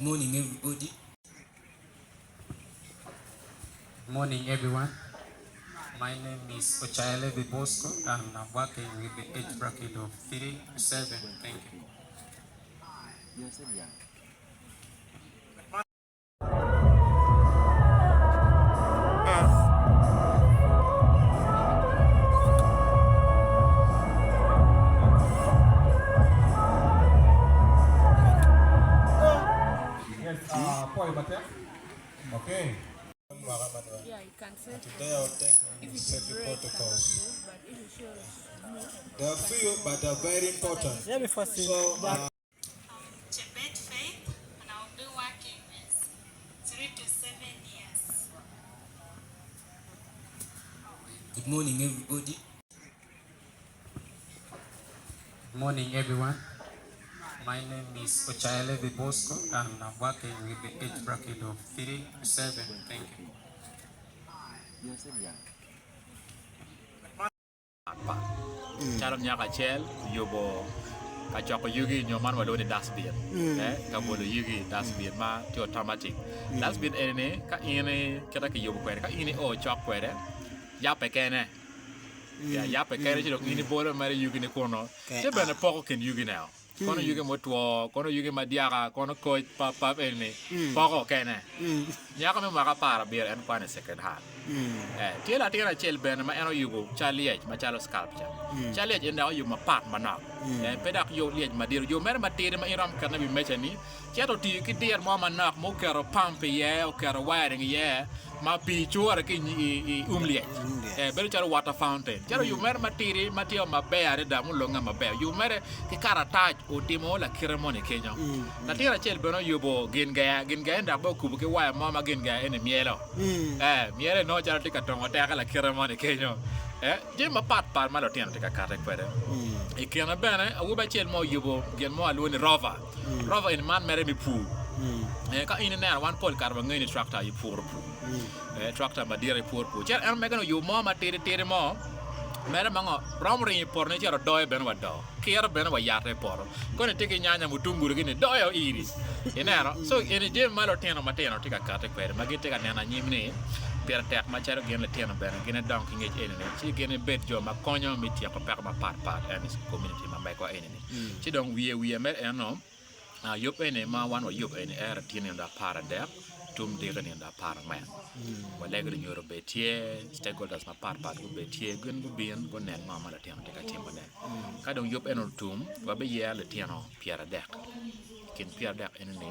morning, everybody. Good morning, everyone. My name is Ochaelevi Bosco, and I'm working with the age bracket of 3 to 7. Thank you. Yes, uh, apwoyo matek. Okay. And today I'll take safety protocols. There are few, but they are very important. So, uh, Chebet Faith and I will be working with 3 to 7 years. Good morning, everybody. Good morning, everyone. My name is Ochaelevi Bosco, and I'm working with the age bracket of 3 to 7. Thank you. Patpat. Calo nyako acel oyubo ka coko yugi nyo man walwongo ni dustbin eh, ka bolo yugi dustbin ma tye automatic. Dustbin eni ni ka in kite kiyubo kwede ka in io cok kwede yabbe kene ya yabbe kene ci dong in ibolo mere yugini kunu ci bene poko kin yugine-o. Kono yugi mutwo, kono yugi ma dyaka, kono koc pap pap eni poko kene. Nyako me mwaka aparabiro en kwano i second hand. Eh, tye latin acel bene ma en oyubo cal lyec macalo sculpture. Cal lyec eni dok oyubo mapat manok. Eh, pe dok yub lyec madit, oyubo mere matidi ma in iromo ketone i wi mecani, cito otiyo ki diro mo manok ma oketo pump iye, oketo wiring iye ma pii cure ki i um lyec. Eh, bedo calo water fountain. Calo oyubo mere matidi ma tye maber adada mulonge maber. Oyubo mere ki karatac otimo lakite moni kenyo. Latin acel bene oyubo gin geya, gin geya eni dok bene okubo ki waya mo ma gin geya eni myelo. Eh, myelo eni nongo calo tye ka tongo teke lakite moni kenyo. Eh, jami mapat pat ma lutino tye ka kate kwede. I kine bene awobi acel mo oyubo gin mo alwongo ni rover. Rover eni man mere me pur. Eh, ka in ineno wan pol kare wangeyo ni tractor aye puro pur. Eh, tractor madit aye puro pur. Cito en omege ni oyubo mo matidi tidi mo mere ma ngo romo ringo i poto ni cito doyo bene wa doo kiro bene wa yate i poto koni tye ki nyanya mutungulu gini doyo iri ineno so eni jami ma lutino matino tye ka kati kwede ma gitye ka neno anyim ni pire tek macalo gin litino bene gin idong ki ngec eni ni ci gin ibed jo ma konyo me tyeko peko mapat pat en i community ma megwa eni ni Ci dong wiye wiye mere eno, yub eni ma wan wayubo eni ero tye nino aparadek tum diki nino aparangwen. Walego lunyodo obed tye, stakeholders mapat pat gubed tye, gin gubin gunen ngo ma lutino tye ka timone. Ka dong yub eno otum, wabiyero litino pyeradek. I kin pyeradek eni-ni,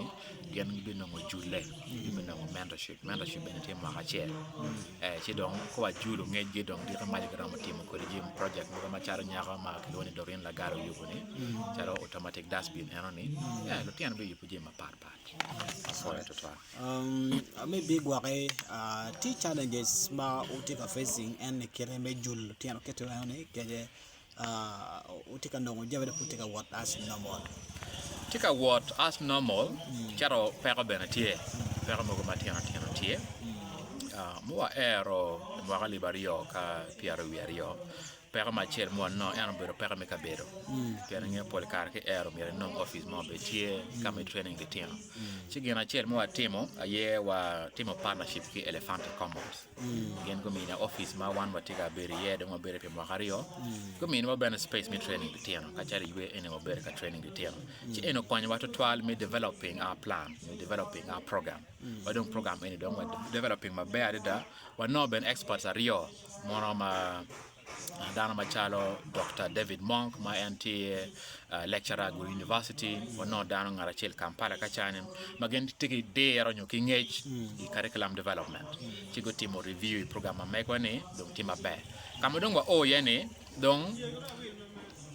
gin gibinongo julle, gibinongo mentorship, mentorship bene tye mwaka acel. Eh, ci dong ka wajulo ngecgi dong diki maco giromo timo kwede jami project mogo macalo nyako ma kilwongo ni Doreen Lagalo oyubo-ni, calo automatic dustbin eno-ni, eh, lutino biyubo jami mapat pat. Apwoyo tutwal. Um, maybe gwoki uh, tye challenges ma wutye ka facing en ni kite me julo lutino kit eno ni kece Wutye ka nongo jamine pud tye ka wot as normal. Tye ka wot as normal cito peko bene tye, peko mogo matino tino tye ma waero i mwaka alip aryo ka pyeraryo wiye aryo peko me acel ma wanongo en obedo peko me kabedo pien inge pol kare ki ero myero inong opic mo obed tye ka ma i training litino ci gin acel ma watimo aye watimo partnership ki Elephante Commons. Gin gumina opic ma wan watye ka bedo iye dong wabedo pi mwaka aryo. Guminiwa bene space me training litino kacel i ywe eni wabedo ka training litino. Ci eni okonyowa tutwal me developing our plan, me developing our program. Wa dong program eni dong wa developing maber adada. Wanongo bene experts aryo mono ma dano macalo Dokta David Monk ma en tye lecturer i Gulu University, wanongo dano ngat acel Kampala ka cani ma gin tye ki diro nyo ki ngec i curriculum development ci gutimo review i program ma megwa ni dong tye maber. Ka ma dong wao iye ni dong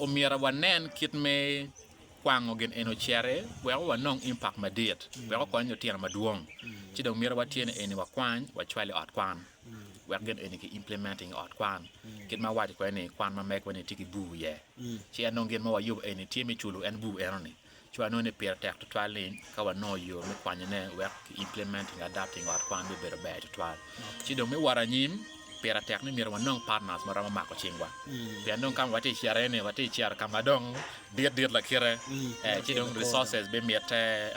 omyero wanen kit me kwango gin eni ociti wek wanong impact madit wek okony lutino madwong ci dong myero watye ni eni wakwany wacwal i ot kwan. wek gin eni ki implementing i ot kwan kit ma awaco kwede ni kwan ma megwa ni tye ki bur iye ci en dong gin ma wayubo eni tye me culo en bur eno ni ci wanongo ni pire tek tutwal ni ka wanongo yo me kwanyone wek ki implementing adapting i ot kwan bibedo ber tutwal ci dong me wot anyim pire tek ni myero wanong partners ma romo mako cingwa pien dong ka ma watye ka cito iye ni watye ka cito ka ma dong dit dit lakite ci dong resources bimitte.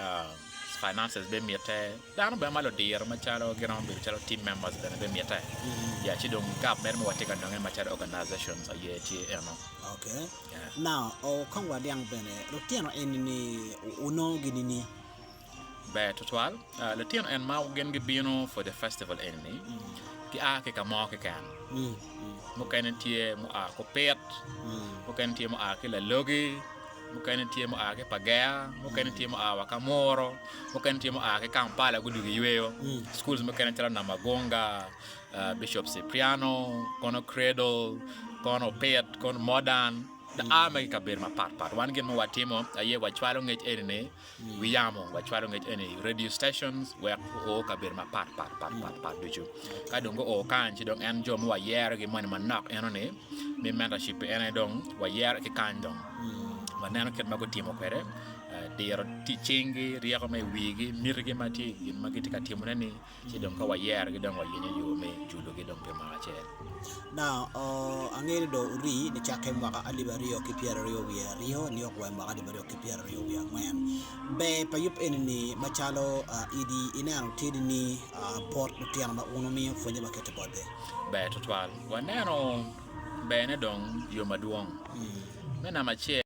Finances bimitte, dano bene ma ludiro macalo giromo bedo calo team members bene bimitte. Ya ci dong gap mere ma watye ka nonge macalo organizations aye tye eno. Okay. Yeah. Now, oh, kong wadiang bene, lutino eni-ni wunongo gi nini? Ber tutwal. Uh, lutino en ma gin gibino for the festival eni-ni, gia ki ka mo keken. Mukene tye mua ki Opit, mukene tye mua ki Lalogi, mukene tye mua ki Pagea, mukene tye mua wa ka Muro, mukene tye mua ki Kampala gudwogo iyweyo. Schools mukene calo Namagunga, uh, Bishop Cipriano, kono Cradle, kono Opit, kono Modern, a ma ki kabedo mapat pat. Wan gin ma watimo aye wacwalo ngec eni-ni wi yamo, wacwalo ngec eni i radio stations wek oo kabedo mapat pat pat pat pat ducu. Ka dong guo kany ci dong en jo ma wayerogi moni manok eno-ni me mentorship en aye dong wayero ki kany dong waneno kit ma gutimo kwede diro tye i cinggi, ryeko ma i wigi, mitigi ma tye i gin ma gitye ka timone-ni ci dong ka wayerogi dong wayenyo yo me julogi dong pi mwaka acel. Now, angeyo ni dong ori nicakke mwaka alip aryo ki pyeraryo wiye aryo nio wa i mwaka alip aryo ki pyeraryo wiye angwen. Ber pa yub eni-ni macalo idi ineno tye ni bot lutino ma wun wumiyo pwonye ma kete botgi? Ber tutwal. Waneno berne dong yo madwong. Me namba acel.